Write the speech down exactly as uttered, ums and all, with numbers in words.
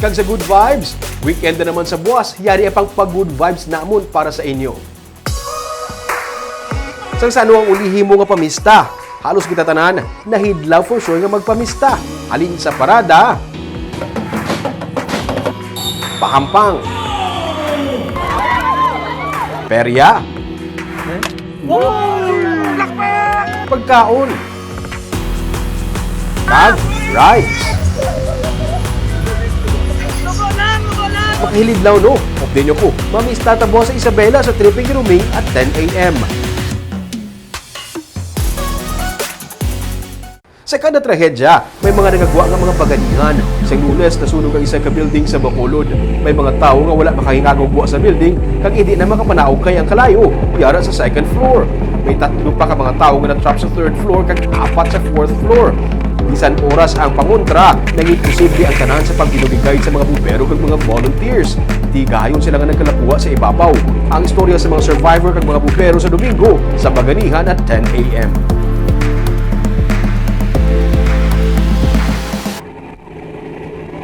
Sa good vibes, weekend na naman sa buwas, yari ang pang pag-good vibes namon para sa inyo. Sang sano ang uli himo nga pamista? Halos kita tanan nahidlaw for sure nga magpamista. Halin sa parada, pahampang, perya, pagkaon, kag rides. Makahilidlaw, no? Update nyo ko, mamista ta buwas sa Isabela sa Tripping Ruming at ten a m. Sa kada trahedya, may mga nagagwa nga mga baganihan. Sa Lunes, nasunog ang isa ka building sa Bacolod. May mga tawo nga wala makahingagog buwas sa building, kag hindi na makapanaog kay ang kalayo, yara sa second floor. May tatlo pa ka mga tawo nga na-trap sa third floor, kag apat sa fourth floor. Bisan oras ang pangontra, naging posible ang tanan sa pagbinuligay sa mga bumbero kag mga volunteers. Tigayon sila nga nagkalapuwa sa ibabaw. Ang istorya sa mga survivor kag mga bumbero sa Domingo sa baganihan at ten a m.